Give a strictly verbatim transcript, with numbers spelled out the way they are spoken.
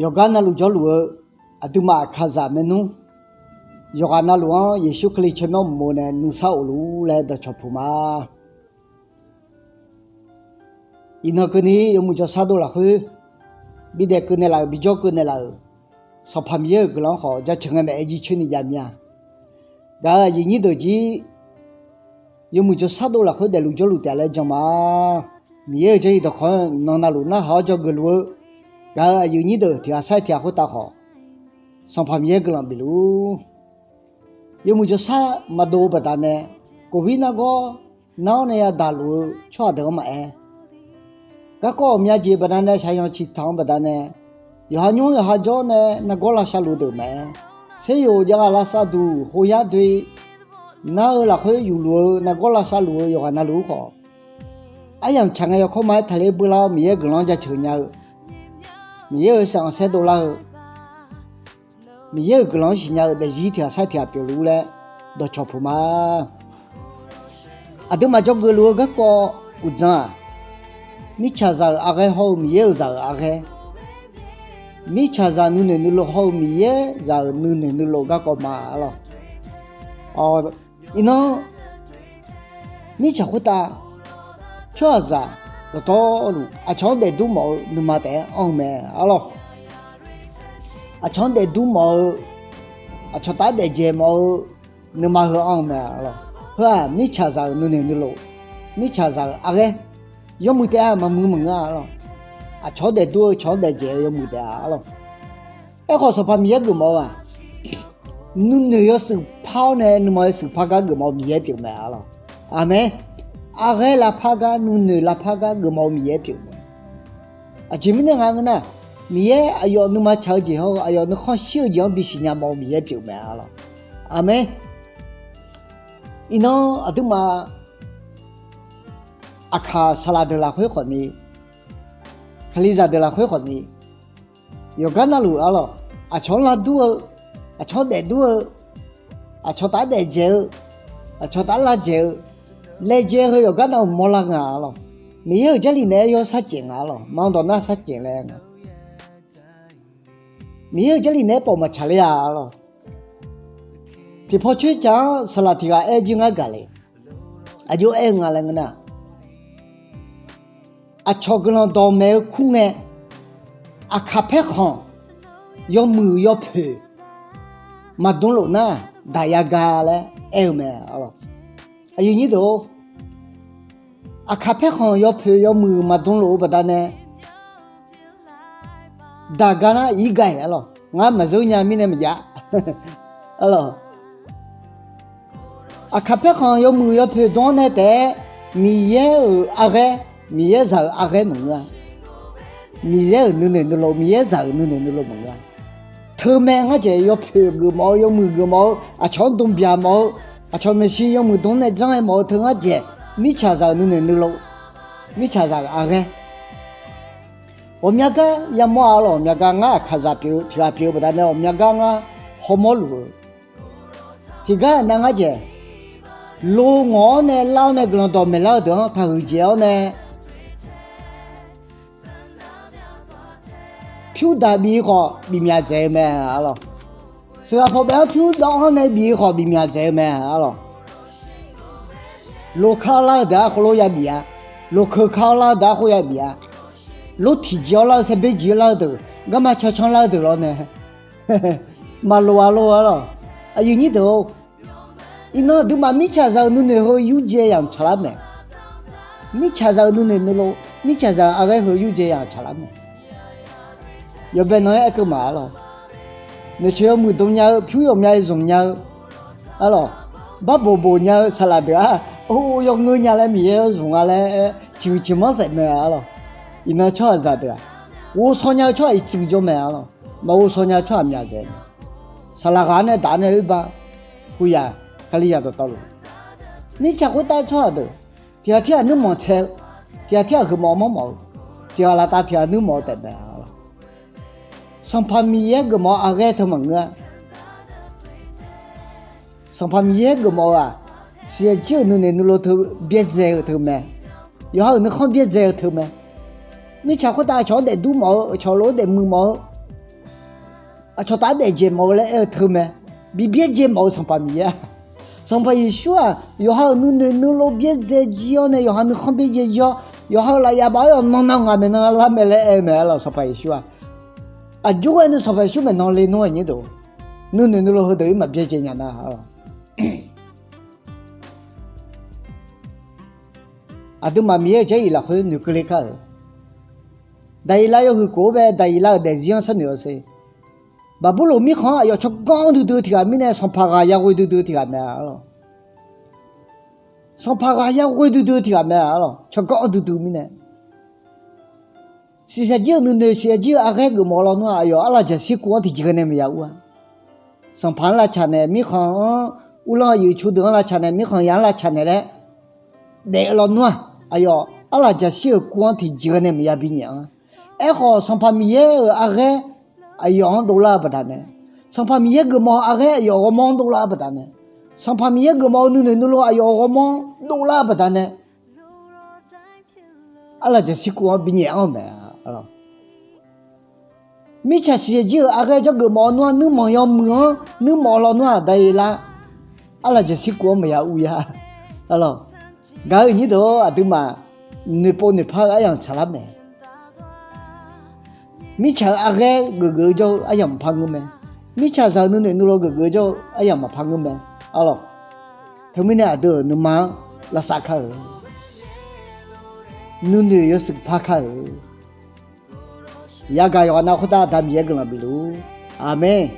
Yawqgar navluf jawrluf-eu aqduimaf aqkaqzaq maernmr, yawqghaq navluf-anr Yeqsur Kali tsawrmyanr uqmov nae nuisar of luf-ur laer dawqcawq puq ma. Iqnan keuvni yawmuiq jawrshar dov lafkhoer bidaef keuv naeqlaf-euq, bijawr keuv naeqlaf-euq Sanqpaq Miqyaer-euq guiqlanq-anr khawf jaceuq ngae maeq-aer jircoer ni jav mir-a. Gaq-euq aqyuif nyir deuq jir yawmuiq jawrshar dov lafkhoer daefluf jawrluf taef laer jan ma. Miqyaer-euq jarlif dawqkawq-anr nan navluf narhaq-awr dzawgeuf luf-eu gaq-euq aqyuif nyir deuq tiq ghaq sair tiq ghaq khoertav khawf, Sanqpaq Miqyaer guiqlanq bif luf-ur. Yawmuiq jawrshar maqdov-eu baqdanae, covid nargawr nar-awr nae yadaq luf-eu tsawrhaq deuq-anr maqaer, garkawv ghawqmya jeq baqdanae shaqyanq ciqtaq-anr baqdanae, yawqha nymr yawqha jawr nae nargawr lavshav luf deuq maqaer, seryoq javghaq lavshav duq hoyar doe nar-eu lafkhoer yufluf-eu nargawr lavshav luf-eu yawqghaq navluf-ur khawf, aryamq tsaq ngae yawkawr ma-aer taqler beular-awr Miqyaer guiqlanq-anr jaceuq nya-eu, Miqyaer-euq saev-anr saerdov lar-eu, Miqyaer-euq guiqlanq-anr siqnya-eu daefzir tiq ghaq sair tiq ghaq pyeuf luf-ur laer dawqcawq puq ma. Aqduimaf dzawgeuf luf-eu garkawv uqdzan-aq, mirtsaqzaq-euq arghaer hawr-eu Miqyaer-euq zaq-euq arghaer, mirtsaqzaq nuinoeq nuilov hawr-eu Miqyaer zaq-euq nuinoeq nuilov garkawv ma arlawq. Iqnan mirtsaq khoertav tsawrhaqzaq dawqtawvluf aqcawq-anr daefdur mawf-eu nuima taef-aer anr-eu mae arlawq. Aqcawq-anr daefdur mawf-eu, aqcawq taf-aer daefdzaeq mawf-eu nuima heu anr-eu mae arlawq. Heu-aq mirtsaqzaq-euq nuinoeq nuilov, mirtsaqzaq-euq arghaer, yawmuiq taef-aer maqmuiq maqngeur arlawq. Aqcawq-anr daefdur-eu cawq-anr daefdzaeq-eu yawmuiq taef-a arlawq. Aerkhawf Sanqpaq Miqyaer geufmawf-eu-aq, nuinoeq yawshuif par-awr nae nuima yawshuif par gar geufmawf-eu Miqyaer pyeuf mae arlawq. Aqmeq. Arghaer lavpar gar nuinoeq lavpar gar geufmawf-eu Miqyaer pyeuf mae. Aqjeq mirnae nga ngeur nar, Miqyaer aqyawf nuima tsaq-eu jeq hawr-eu aqyawf nuikhanr shir-eu jeq-anr bisiq nya mawf-eu Miqyaer pyeuf mae arlawq. Aqmeq. Iqnan aqduimaf aqkaq saqlaq deuq lafkhoer khawfni, kalizaq deuq lafkhoer khawfni, yawqgar navluf arlawq, aqcawq-anr lavdur-eu, aqcawq-anr daefdur-eu, aqcawq taf-aer daefdzaeq-eu, aqcawq taf-aer lavdzaeq-eu, laejae heu yawqgar navluf mawrlar nga arlawq. Miqyaer-euq jarlif naeq-aer yawshar caef nga arlawq. Maqanr dawq nar shar caef laer nga. Miqyaer-euq jarlif naeq-aer pawf maqtsaq ler-a arlawq. Tiqpaw coer caq-anr saqlaq tiq ghaq aer jir ngar gaq le. Aqjox aer-eu nga laer ngeur nar, aqcawq guiqlanq dawqmaeq-eu kur ngae, aqkaq paerkhanq yawmuiq yawpoeq maqdmr lof nar, daq ya ga laer aer-eu mae arlawq. Aqyuif nyir deuq-or, aqkaq paerkhanq yawpoeq yawmuiq maqdmr lof-eu baqdanae, daq ga nar ir ga-iq arlawq. Ngar maqzeur nya mirnae maqjav arlawq. Aqkaq paerkhanq yawmuiq yawpoeq dm-anr nae taef-aer, Miqyaer-euq arghaer, Miqyaer zaq-euq arghaer maqngeur-a. Miqyaer-euq nuinoeq nuilov, Miqyaer zaq-euq nuinoeq nuilov maqngeur-a. Teumae ngar dzaeq yawpoeq geufmawf-eu, yawmuiq geufmawf-eu, aqcawq-anr dm byaq mawf-eu, aqcawq maeqshi yawmuiq dm-anr nae janr-aer mawf-eu teu ngar dzaeq, mirtsaqzaq-euq nuinoeq nuilov, mirtsaqzaq-euq arghaer. Ghawqmya gar yamawr-a arlawq. Ghawqmya gar ngar aqkaqzaq pyeuf-eu tiq ghaq pyeuf-eu baqdanae ghawqmya gar ngar hawmawr luf-eu tiqgar nav ngar dzaeq, lo ngawq-awr nae lar-awr nae guiqlanq dawqmaeq lar-eu deuq-anr taqhuiq dzaeq-awr nae, pyur daq bif-eu khawf bif myaq dzaeq-eu mae arlawq. Sheuqghaq pawqbaef-anr pyur dawv-anr nae bif-eu khawf bif myaq dzaeq-eu mae arlawq. Loq ka-awr lar-eu deuq-anr khoerlof ya bif-a. Loq keuq ka-awr lar-eu deuq-anr khoer ya bif-a. Lof tiqjeq-awr lar-eu saerber jeq-awr lar-eu deuq, garma cancan lar-eu deuq lawr nae maqloq-a lor arlawq. Aqyuif nyir deuq-or, iqnan aqduimaf mirtsaqzaq-euq nuinoeq heu yurdzae yamq tsaqlar mae. Mirtsaqzaq-euq nuinoeq nuilov, mirtsaqzaq-euq arghaer heu yurdzae yamq tsaqlar mae. Yawbae nan-aer aerkeuv maq arlawq. Maeqtsoeq yawmuiq dm nya-eu, pyur yawqmya zmq nya-eu arlawq. Barboq boq nya-eu saqlaq deuq-aq, or, yawngeur nya laer Miqyaer-anr zmq-a laer ciqhuiq ciqmanr saef mae arlawq. Iqnan tsawrhaqzaq deuq-aq, ghovshaw nya-eu tsawrhaq iqcuiv jawr mae arlawq. Maqghovshaw nya-eu tsawrhaq myaq dzaeq mae. Saqlaq ghaq-anr nae daq-anr nae oerbar, puqyaq, kalizaq dawqtawvluf, mirtsaq khoertav tsawrhaq deuq tiq ghaq tirghaq nuirmanq tsaev-eu, tiq ghaq tirghaq huiqmawf manrmawf-eu, tiq ghaq laftav tiq ghaq nuirmawf-eu taef mae arlawq. Sanqpaq Miqyaer geufmawf-eu arghaer teu maqngeur-a. Sanqpaq Miqyaer geufmawf-eu-aq, siqyaer jir-euq nuinoeq nuilov teu byaerdzae-eu teu mae. Yawqha-euq nuikhanr byaerdzae-eu teu mae. Mirtsaq khoertav aqcawq-anr daefdur mawf-eu, aqcawq lof-aer daefmuiq mawf-eu, Aqcawq taf-aer daefdzae mawf-eu laer aer-eu teu mae. Bi byaerdzae mawf-eu Sanqpaq Miqyaer-a. Sanqpaq Yeqsur-aq, yawqha-euq nuinoeq nuilov byaerdzae jir-awr nae, yawqha nuikhanr byaerdzae jir-awr, yawqha-euq lafyaf baf-aer yawqnan nav ngaq maeqnan lar mae laer aer-eu mae arlawq. Sanqpaq Yeqsur-aq, aqjox ghae nae Sanqpaq Yeqsur maeqnan le nmr-aq nyir deuq, nuinoeq nuilov heudeuq-ir maqbyaerdzae nya nar arlawq. Aqduimaf Miqyaer-euq Jarlif lafkhoer noeqkeuv le kar-euq, Daqyeqlav yawhuiq khof-anr bae Daqyeqlav-euq daefzir-anr sharnoeq-awr sher. Baqburloq mirkhanq-anr aqyawf tsawrganr duidui-eu tiq ghaq mirnae, sanqpaq ghaq yaghoe duidui-eu tiq ghaq mae arlawq. Sanqpaq ghaq yaghoe duidui-eu tiq ghaq mae arlawq. Tsawrganr duidui mirnae, siqsaq jir-euq nuinoeq, siqsaq jir-euq arghaer geufmawf lawnmr-aq, aqyawf arlaqjaqshir kuv-anr tiqjeq ghae nae maqya ur-a. Sanqpaq-anr lavcaq naeq, mirkhanq-anr, uvlanr-eu yuiqcu deuq-anr lavcaq naeq, mirkhanq yaq-anr lavcaq naeq laer daef-eu lawnmr-aq, aqyawf arlaqjaqshir-euq kuv-anr tiqjeq ghae nae maqya binyaef-anr. Aerkhawf, Sanqpaq Miqyaer-euq arghaer aqyawf-anr dovlar-eu baqdanae, Sanqpaq Miqyaer geufmawf-eu arghaer aqyawf-euq ghawrmawr-anr dovlar-eu baqdanae, Sanqpaq Miqyaer geufmawf-eu nuinoeq nuilov aqyawf-euq ghawrmawr-anr dovlar-eu baqdanae, arlaqjaqshir kuv-anr binyaef-anr-eu mae. Mirtsaq siqsaq jir-euq arghaer jawrgeuf mawf-eu nmr-aq, nuirmanq yawmuiq-anr nuirmanq lawnmr-aq, Daqyeqlav arlaqjaqshir kuv-anr maqya ur-a. Gaq-eu nyir deuq-or, aqduimaf noeqpov noeqpar-eu aryamq tsaqlar mae. Mirtsaq-euq arghaer geufgeuf-eu jawr-eu aryamq maqpar ngeur mae. Mirtsaqzaq-euq nuinoeq nuilov geufgeuf-eu jawr-eu aryamq maqpar ngeur mae arlawq. Teumirnae aqdui-euq nuima-anr lavsav kar-euq, nuinoeq yawshuif par kar-euq, yagaq yawqghaq nav khoertav Aqda Miqyaer guiqlanq bifluf-ur. Aqmeq.